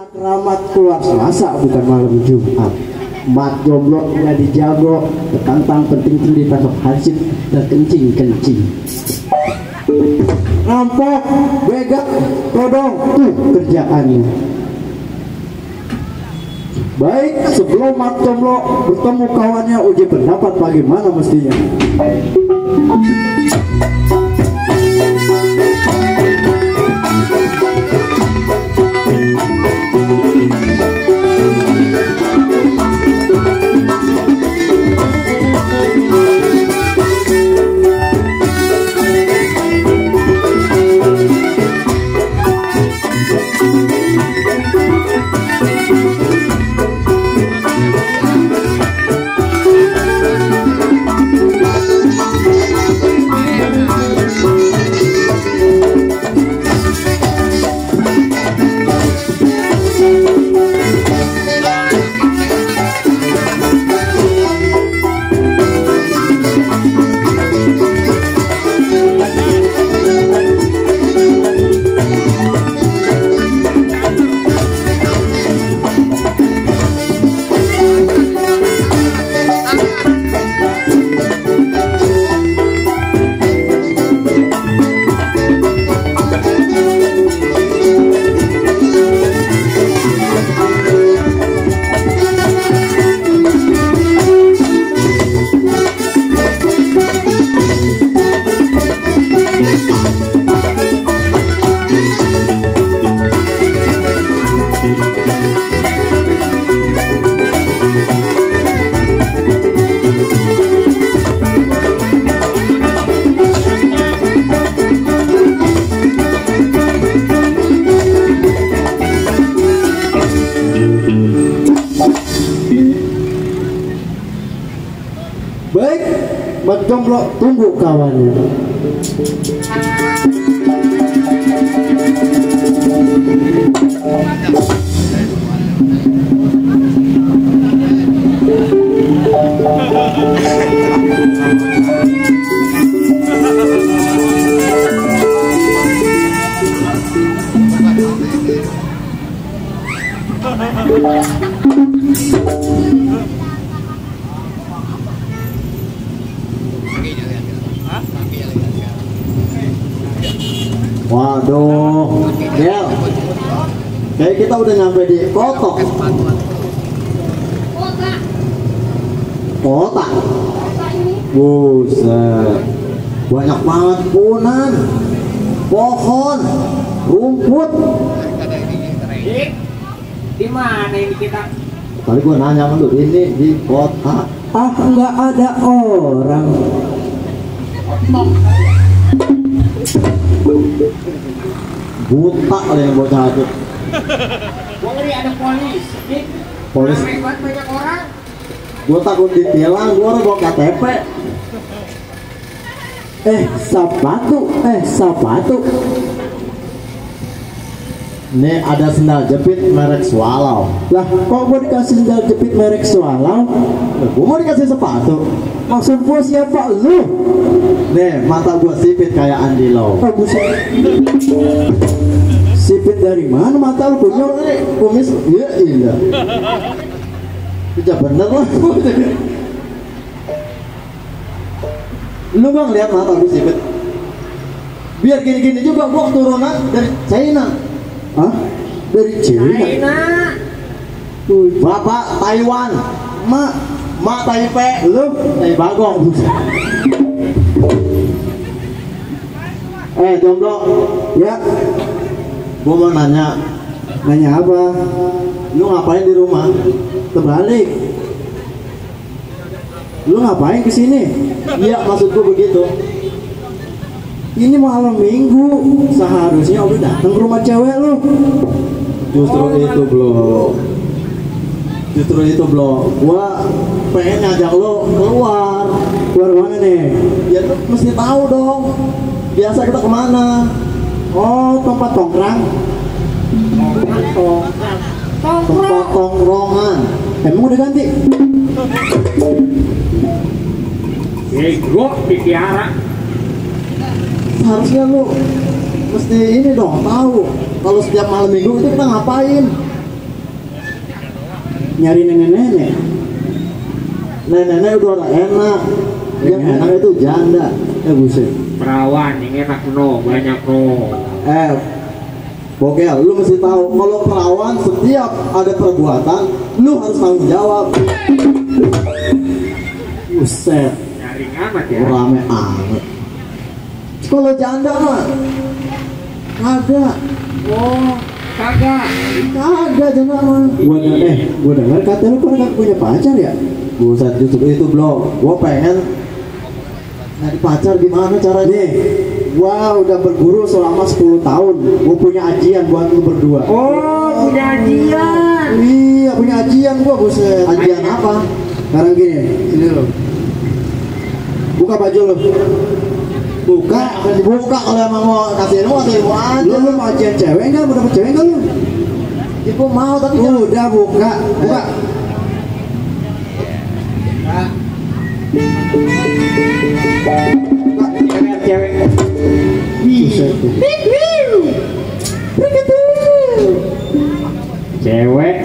keramat keluar Selasa bukan malam Jumat. Mat jomblo nggak dijago, ketantang penting ditangkap hansip dan kencing. Rampok, begal, todong, tuh kerjaannya. Baik, sebelum Mat jomblo bertemu kawannya uji pendapat bagaimana mestinya. Baik, Mat jomblo tunggu kawannya. Waduh, Del, kayak kita udah nyampe di kota. Kota. Buset, banyak banget punan, pohon, rumput. Di mana ini kita? Tadi gua nanya kan tuh, ini di kota. Ah, nggak ada orang. Buta lah yang bocah itu. Gua ngeri ada polis. Polis. Banyak orang. Gua takut ditilang, gua harus bawa KTP. Sepatu. Nih ada sendal jepit merek Swallow. Lah, kok gua dikasih sendal jepit merek Swallow? Gua mau dikasih sepatu. Maksud gua siapa lu? Nih, mata gua sipit kayak Andi Lau. Oh, buset. Sipit dari mana mata lu? Kumis? Iya. Udah bener lah. Lu gak ngeliat mata gua sipit? Biar gini-gini juga gua keturunan dari China. Hah? Dari China? Bapak Taiwan, Mak Taipei, lu Bagong. Jomblo, ya. Gua mau nanya. Nanya apa? Lu ngapain di rumah? Terbalik. Lu ngapain kesini? Iya, maksud gua begitu. Ini malam minggu, seharusnya udah datang ke rumah cewek lu. Justru itu belum. Gua pengen ngajak lo keluar. Keluar mana nih? Ya lu mesti tahu dong. Biasa kita kemana? Oh, tempat tongkrang. Tempat tongkrongan. Emang udah ganti? Bego dipiara. Harusnya lu mesti ini dong tahu kalau setiap malam minggu itu kita ngapain. nyari nenek-nenek. Nenek-nenek udah enak. Yang enak itu janda. Buset. Perawan yang enak no, banyak no. Bogel, lu mesti tahu kalau perawan setiap ada perbuatan, lu harus tanggung jawab. Buset. Nyaring amat ya. Rame amat. Kalau janda mah ada. Oh, kagak. Ada janda mah. Gua dengar katanya lu pernah punya pacar ya? Buset, justru itu belum. Gua pengen nyari pacar gimana caranya? Gua udah berguru selama 10 tahun. Gua punya ajian buat lu berdua. Oh, punya ajian. Iya, punya ajian gua, buset. Ajian apa? Sekarang gini, sini lu. Buka baju lu. Buka kalau emang mau kasih ilmu atau ilmu aja. Lu mau ajian cewek enggak? Mau dapet cewek enggak lu? Ya gua mau tapi udah buka. Cewek. Cewek.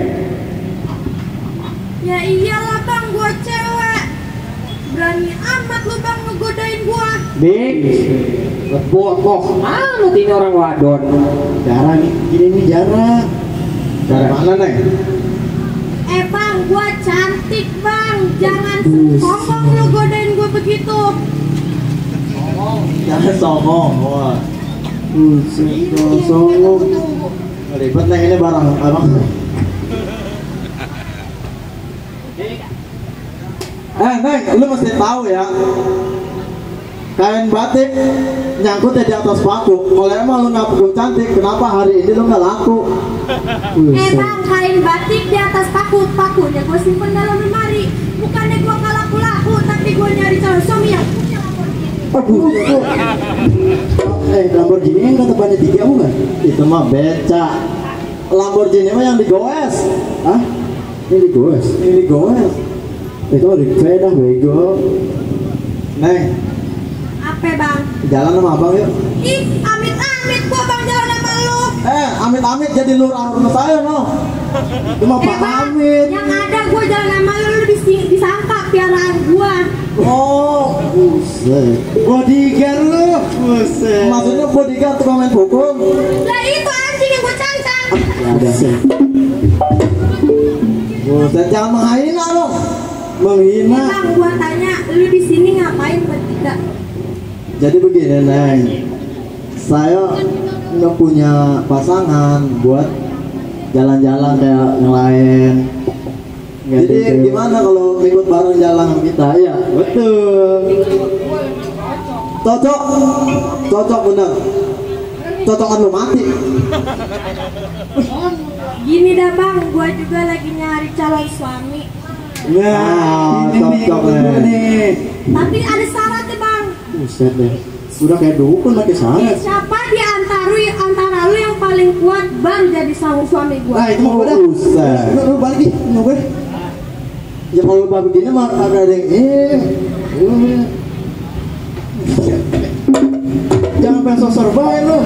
Ya iyalah bang, gua cewek. Berani amat lu bang ngegodain gua. Bing. Boh. Lu ini orang wadon. Jarang ini jarak. Jarak mana nih? Bang, gua cantik bang. Jangan sombong lu godain gua begitu. Jangan songong. Wah. Songong. Ribet nih ini barang abang. Neng, lu mesti tahu ya. Kain batik nyangkutnya di atas paku. Kalau emang lu nggak perlu cantik, kenapa hari ini lu nggak laku? Bang, kain batik di atas paku. Pakunya gua simpen dalam lemari. Bukannya gua nggak laku-laku, tapi gua nyari calon suami yang punya Lamborghini. Lamborghini yang kata banyak tiga bukan? Itu mah beca. Lamborghini mah yang digoes. Hah? Ini digoes? Ini digoes. Itu di sepeda bego. Neng. Apa bang? Jalan sama abang yuk. Ih, amit-amit gua bang jalan sama lu. Amit-amit jadi lurah rumah saya no. Cuma Pak Amit. Yang ada gua jalan sama lu disangka piaraan gua. Oh, buset. Bodyguard lu, buset. Maksudnya bodyguard tukang main pukul? Lah itu anjing yang gua cancang. Buset. Buset, jangan menghina lo. Menghina. Bang, gua tanya, lu di sini ngapain bertiga? Jadi begini, Neng. Saya nggak punya pasangan buat jalan-jalan kayak yang lain. Jadi gimana kalau ikut bareng jalan sama kita ya? Betul. Cocok bener. Cocokan lu mati. Gini dah bang, gua juga lagi nyari calon suami. Nah, cocok nih. Tapi ada syaratnya bang. Buset deh. Udah kayak dukun pakai syarat. Siapa di antara lu yang paling kuat baru jadi suami gua. Nah itu mau udah. Buset. Lu balik nih, mau gue. Ya kalau babi begini mah ada yang jangan pengen sosor baik lu.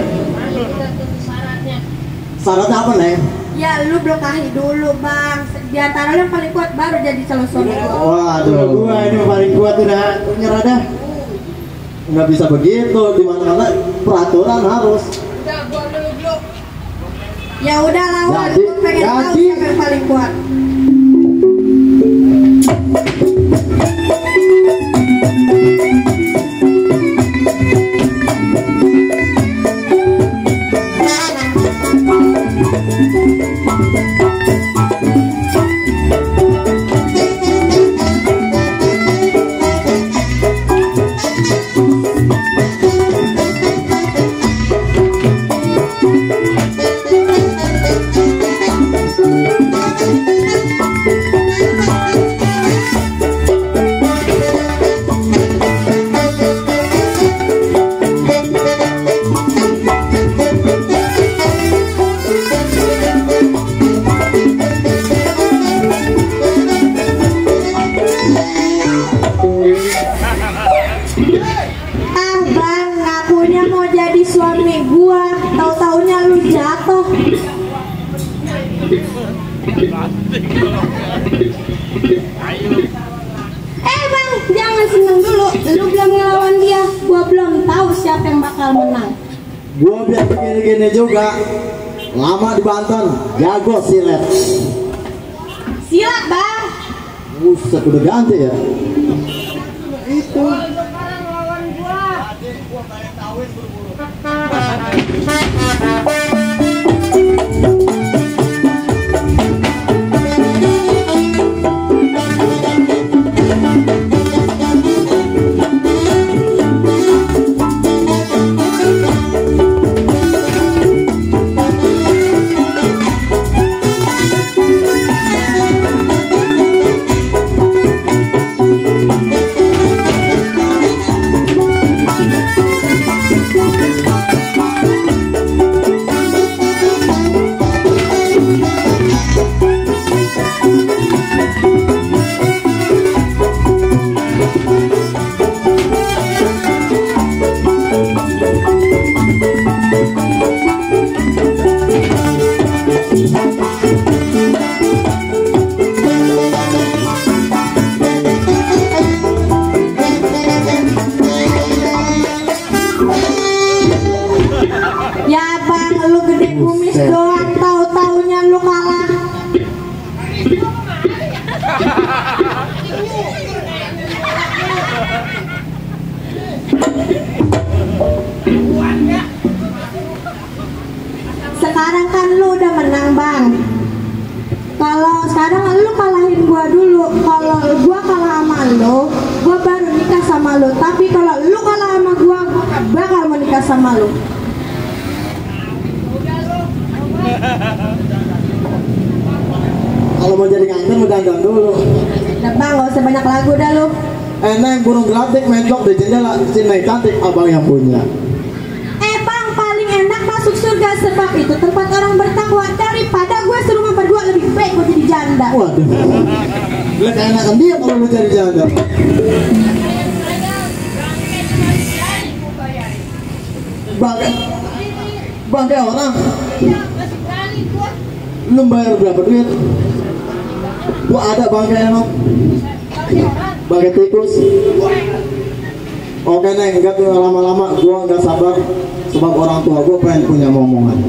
Syaratnya apa Neng? Ya lu blokahi dulu bang. Di antara lu yang paling kuat baru jadi calon suami gua. Waduh, gua ini paling kuat udah nyerah dah. Nggak bisa begitu, di mana-mana peraturan harus. Udah gua dulu. Ya udah lawan, Jadi, gua pengen tahu siapa yang paling kuat. Bang, jangan seneng dulu. Lu belum ngelawan dia. Gua belum tahu siapa yang bakal menang. Gua biar begini-gini juga. Lama di Banten, jago silet. Silat, Bang. Buset, udah ganti ya. Itu. Sekarang lawan gua. Ya Bang, lu gede kumis doang, tahu-taunya lu kalah. Sekarang kan lu udah menang, Bang. Kalau sekarang lu kalahin gua dulu. Kalau gua kalah sama lu, gua baru nikah sama lu. Tapi kalau lu kalah sama gua bakal menikah sama lu. Kalau mau jadi nganten udah dandan dulu. Nah Bang, gak usah banyak lagu dah lu. Neng burung gelatik menjok di jendela, Cina cantik abang yang punya. Bang, paling enak masuk surga sebab itu tempat orang bertakwa. Daripada gue serumah berdua, lebih baik gue jadi janda. Waduh, lebih enakan dia kalau lu jadi janda. Bangke orang. Lu bayar berapa duit? Gua ada bangke emang. Bangke tikus. Oke Neng, enggak tuh lama-lama gua enggak sabar sebab orang tua gua pengen punya momongan.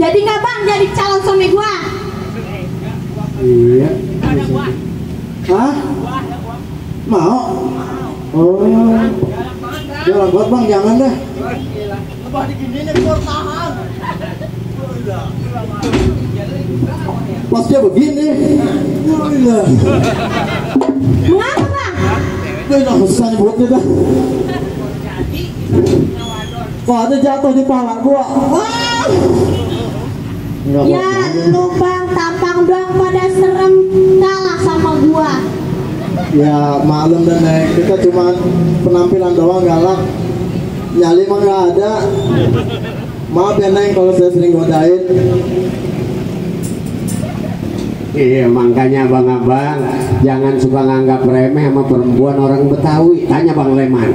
Jadi nggak Bang, jadi calon suami gua? Iya. Hah? Mau? Oh. Jangan buat Bang, jangan deh. Pas dia begini. Gila. Mengapa Bang? Gue udah susah nyebutnya dah. Kok ada jatuh di pala gua. Wah. Ya lu Bang, tampang doang pada serem, kalah sama gua. Ya maklum dan Neng, kita cuma penampilan doang galak. Nyali mah nggak ada. Maaf ya Neng kalau saya sering godain. Iya, makanya abang-abang jangan suka nganggap remeh sama perempuan orang Betawi. Tanya Bang Leman,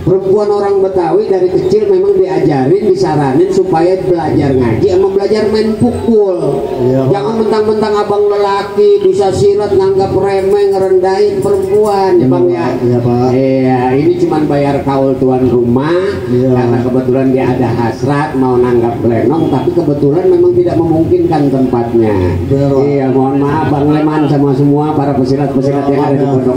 perempuan orang Betawi dari kecil memang diajarin, disaranin supaya belajar ngaji sama belajar main pukul. Iya, jangan mentang-mentang abang lelaki bisa silat nganggap remeh, ngerendahin perempuan ya Bang ya. Iya Pak. Iya, ini cuman bayar kaul tuan rumah. Iya. Karena kebetulan dia ada hasrat mau nanggap lenong, tapi kebetulan memang tidak memungkinkan tempatnya. Benar, Pak. Iya, mohon maaf Bang Leman sama semua para pesilat-pesilat yang ada di pondok.